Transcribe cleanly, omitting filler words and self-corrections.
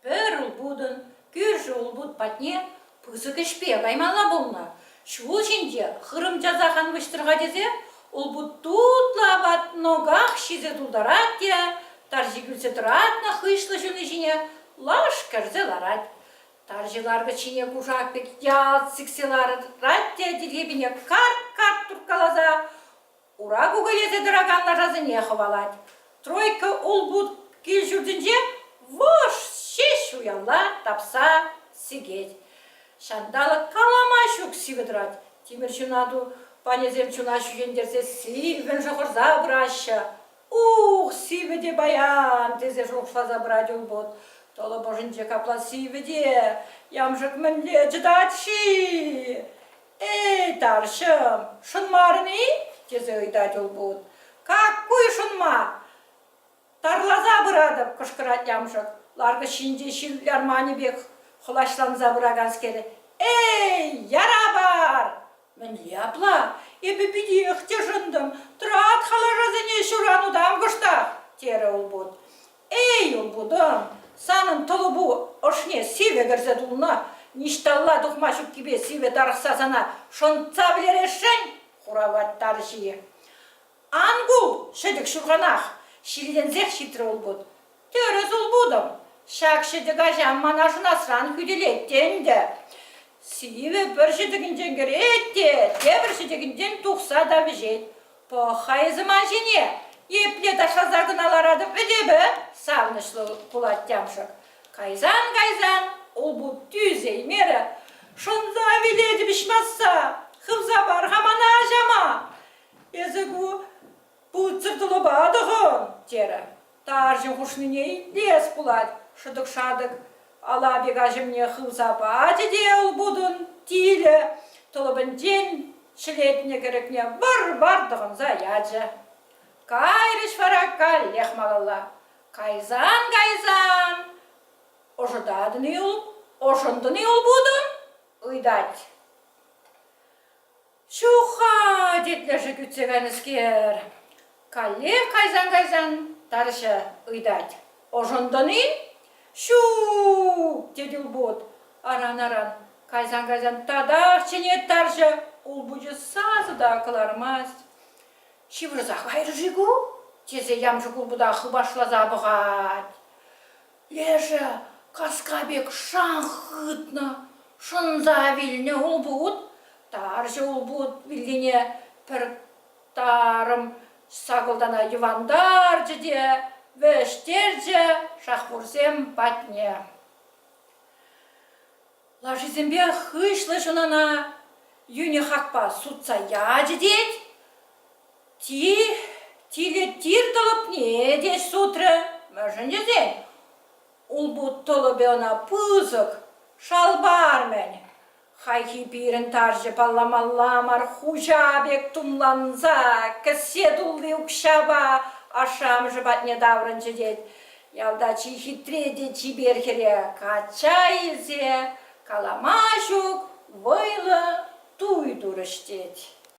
Пӗр улпутӑн кӳршӗ улпут патне пысӑк ӗҫпе каймалла пулнӑ. Ҫул ҫинче хырӑм часах ан выҫтӑр-ха тесе улпут тутлӑ апат ногах ҫисе тултарать те тарҫи кӳлсе тӑратнӑ хыҫлӑ ҫуни ҫине лаш кӗрсе ларать. Тарҫи ларкӑч ҫине кушак пек ялт сиксе ларать те тилхепине карт-карт турткаласа Ура кукӑлесе тӑракан лашасене хӑвалать. Тройка улпут кил-ҫуртӗнче вӑш ҫеҫ уялла тапса сикет. Ҫанталӑк калама ҫук сивӗ тӑрать. Тимӗр ҫунату панӗсем чуна ҫӳҫентерсе сиввӗн шӑхӑрса пыраҫҫӗ. Ух, сивӗ те паян, тесе шухӑшласа пырать улпут. Тӑлӑп ӑшӗнче капла сивӗ те, ямшӑк мӗнле чӑтать-ши? Эй, тарҫӑм, шӑнмарӑн-и? тесе ыйтать улпут. Каккуй шӑнма! Тарласа пыратӑп, кӑшкӑрать ямшӑк, ларкӑч ҫинче ҫил арманӗ пек хӑлаҫланса пыраканскер. Эй, яра пар! Мӗнле апла? Эпӗ питех те шӑнтӑм. Тӑрат-ха лашасене ҫуран утам кӑштах, терӗ улпут. Эй, улпутӑм, санӑн тӑлӑпу ӑшне сивӗ кӗрсе тулнӑ, ниҫталла тухма ҫуккипе сивӗ тарӑхса сана шӑнтса вӗлересшӗн, хуравлать тарҫи. Ан кул, ҫӗтӗк ҫурханах, ҫилленсех ҫитрӗ улпут. Тӗрӗс, улпутӑм, ҫак ҫӗтӗк аҫам мана шӑнасран хӳтӗлет те ӗнтӗ. Сивӗ пӗр ҫӗтӗкӗнчен кӗрет те тепӗр ҫӗтӗкӗнчен тухса та вӗҫет. Пӑх-ха эсӗ ман ҫине, епле ташласа кӑна ларатӑп вӗт эпӗ, савӑнӑҫлӑ кулать ямшӑк. Кайсан-кайсан улпут тӳсеймерӗ. Шӑнса вилетӗп иҫмасса, хывса пар-ха мана аҫама. Эсӗ ку путсӗр тӑлӑпа тӑхӑн, терӗ. Тарҫӑ хушнине итлес пулать, шӑтӑк-шатӑк ала пек аҫӑмне хывса пачӗ те улпутӑн тилӗ тӑлӑпӗнчен ҫӗлетнӗ кӗрӗкне вӑр-вар тӑхӑнса ячӗ. Кайрӗҫ вара каллех малалла. Кайсан-кайсан ӑшӑтатӑн-и, ӑшӑнтӑн-и улпутӑн? ыйтать. Ҫук-ха, тет лешӗ кӳтсе кайнӑскер. Каллех кайсан-кайсан тарҫӑ ыйтать. Ӑшӑнтӑн-и? Ҫук, тет улпут. Аран-аран. Кайсан-кайсан татах чӗнет тарҫӑ. Улпучӗ сасӑ та кӑлармасть. Ҫывӑрса кайрӗ-ши ку? тесе ямшӑк улпута хыпашласа пӑхать. Лешӗ каска пек шанх хытнӑ, шӑнса вилнӗ улпут, тарҫӑ улпут виллине пӗр тарӑм сакӑлтана йӑвантарчӗ те вӗҫтерчӗ шахмурсем патне. Лашисемпе хыҫлӑ ҫунана йӳнӗ хакпа сутса ячӗ тет, Тилӗ тир тӑлӑпне те сутрӗ, мӗншӗн тесен улпут тӑлӑпӗ ӑна пысӑк, шалпар-мӗн. Хайхи пирӗн тарҫӑ палламалла мар хуҫа пек тумланса кӗсье тулли укҫапа ашшӗ-амӑшӗ патне таврӑнчӗ тет. Ялта чи хитре те чипер хӗре качча илсе калама ҫук вӑйлӑ туй турӗҫ тет.